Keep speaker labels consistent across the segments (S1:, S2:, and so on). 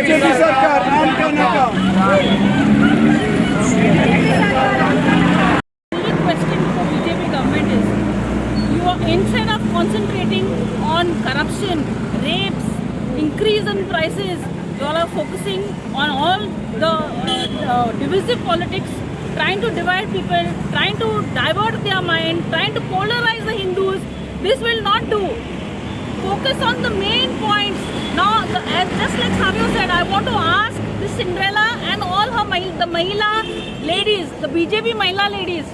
S1: BJP सरकार आमकां नाका.
S2: Only question for BJP government is, you are, instead of concentrating on corruption, rapes, increase in prices, you all are focusing on all the divisive politics, trying to divide people, trying to divert their mind, trying to polarize the Hindus. This will not do. Focus on the main points. Now, as just like Savio said, I want to ask the Cinderella and all her the Mahila ladies, the BJP Mahila ladies,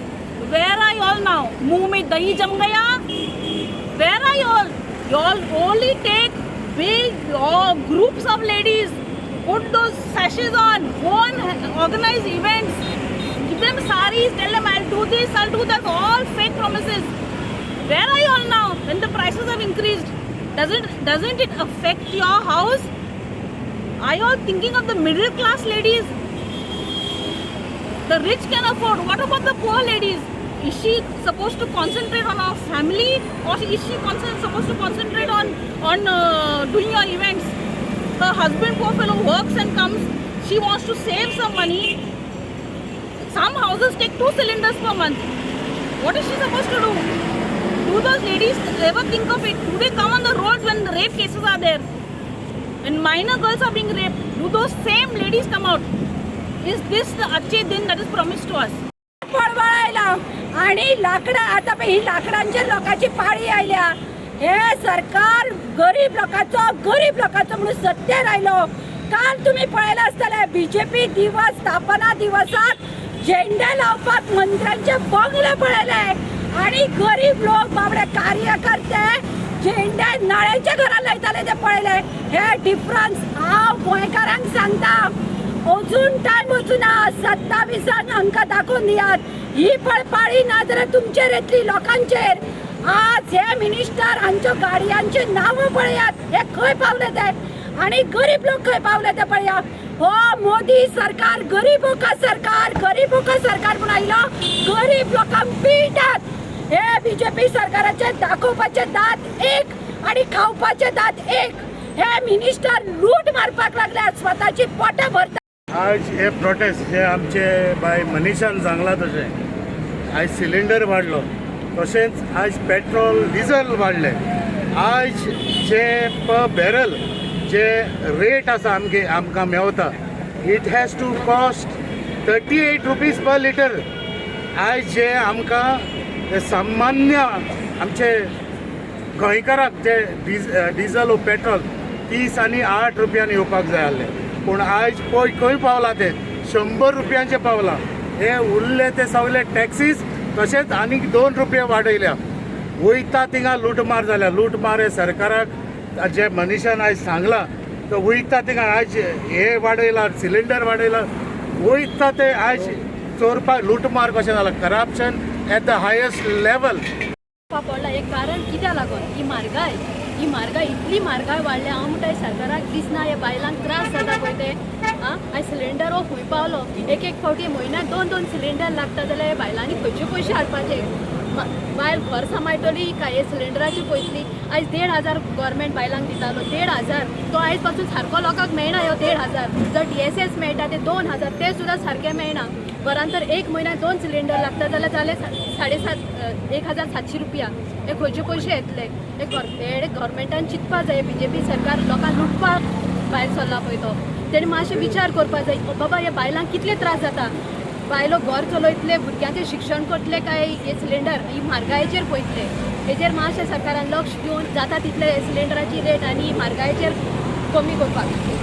S2: where are you all now? मुंह में दही जम Gaya? Where are you all? You all only take big groups of ladies, put those sashes on, go and organize events, give them saris, tell them, "I'll do this, I'll do that," all fake promises. Where are you all now when the prices have increased? Doesn't it affect your house? Are you all thinking of the middle class ladies? The rich can afford. What about the poor ladies? Is she supposed to concentrate on her family or is she supposed to concentrate on doing her events? Her husband, poor fellow, works and comes. She wants to save some money. Some houses take two cylinders per month. What is she supposed to do? Do those ladies ever think of it? Do they come on the roads when the rape cases are there? When minor girls are being raped, do those same ladies come out? Is this the अच्छे दिन that is promised to us?
S3: पळवळायला आणि लाकडां आतां पळय ही लाकडांचेर लोकांची पाळी आयल्या. हे सरकार गरीब लोकांचो, गरीब लोकांचो म्हणून सत्तेर आयलो. काल तुमी पळयलां आसतलें, बीजेपी दिवस स्थापना दिवसाक झेंडे लावपाक मंत्र्यांचे बंगले पळयले आणि गरीब लोक बाबडे कार्यकर्ते झेंडे नळ्यांच्या घरात लायताले ते पळयले. हे डिफरन्स हांव गोंयकारांक सांगता, अजून टायम वचूना. 27 हांकां दाखोवन दियात. ही पळ पाळी ना जाल्यार तुमचेर येतली, लोकांचेर. आज हे मिनिस्टर हांच्यो गाडयांची नांवां पळयात, हे खंय पावले ते आणि गरीब लोक खंय पावले ते पळया. हो मोदी सरकार गरीबों का सरकार, गरीबों का सरकार म्हणून आयलो, गरीब लोकांक पिळटात. हे बीजेपी सरकाराचे दाखोवपाचे दांत एक आणि खावपाचे दांत एक. हे मिनिस्टर लूट मारपाक लागल्यात, स्वताची पोटां भरतात.
S4: आज हे प्रोटेस्ट हे आमचे बाय मनीषान सांगलां तशें, आयज सिलिंडर वाडलो, तशेंच आयज पेट्रोल डिझल वाडलें. आयज जे पर बॅरल जे रेट आसा आमगे आमकां मेवता, it has to cost ₹38 per litre. आयज जे आमकां हे सामान्य आमचे गोंयकाराक जे डिझल ओ पेट्रोल 30 आनी 8 रुपयान येवपाक जाय आसलें, पूण आयज पळय खंय पावलां तें, 100 रुपयांचें पावलां. हे उरले ते सगळे टॅक्सीस, तशेंच आनीक 2 रुपया वाडयल्या. वयता थिंगा लुटमार जाल्या. लुटमार हे सरकाराक जे मनीषान आयज सांगलां, तो वयता थिंगा आयज हे वाडयला, सिलिंडर वाडयला, वयता ते आयज चोरपाक लुटमार कशें जालां, corruption at the highest level.
S5: पडला एक कारण कित्याक लागून ही म्हारगाय, ही म्हारगाय, इतली म्हारगाय वाडल्या. हांव म्हणटा, सरकाराक दिसना हे बायलांक त्रास जाता पळय ते? आं, आयज सिलिंडर हो खंय पावलो? एक एक फावटी म्हयन्याक दोन दोन सिलिंडर लागता जाल्यार बायलांनी खंयचे पयशे हाडपाचे? बायल घर सांबाळटली काय हे सिलिंडराचे पयतली? आयज 1500 गव्हर्मेंट बायलांक दितालो, 1500 तो आयज पासून सारको लोकांक मेळना. ह्यो 1500 जर डीएसएस मेळटा ते 2000, ते सुद्दां सारके मेळना. घरान तर एक म्हयन्याक दोन सिलिंडर लागता जाल्यार जाले 750, 1700 रुपया. हे खंयचे पयशे येतले? हे हे गव्हर्मेंटान चिंतपा जाय. बीजेपी सरकार लोकांक लुटपाक भायर सरला पळय तो, तेणी मातशें विचार करपाक जाय, बाबा ह्या बायलांक कितले त्रास जाता. बायलो घर चलयतले, भुरग्यांचें शिक्षण करतले काय हे सिलिंडर ही म्हारगायेचेर पळयतले? हेजेर मातशें सरकारान लक्ष दिवन जाता तितले सिलिंडराची रेट आनी म्हारगायेचेर कमी करपाक.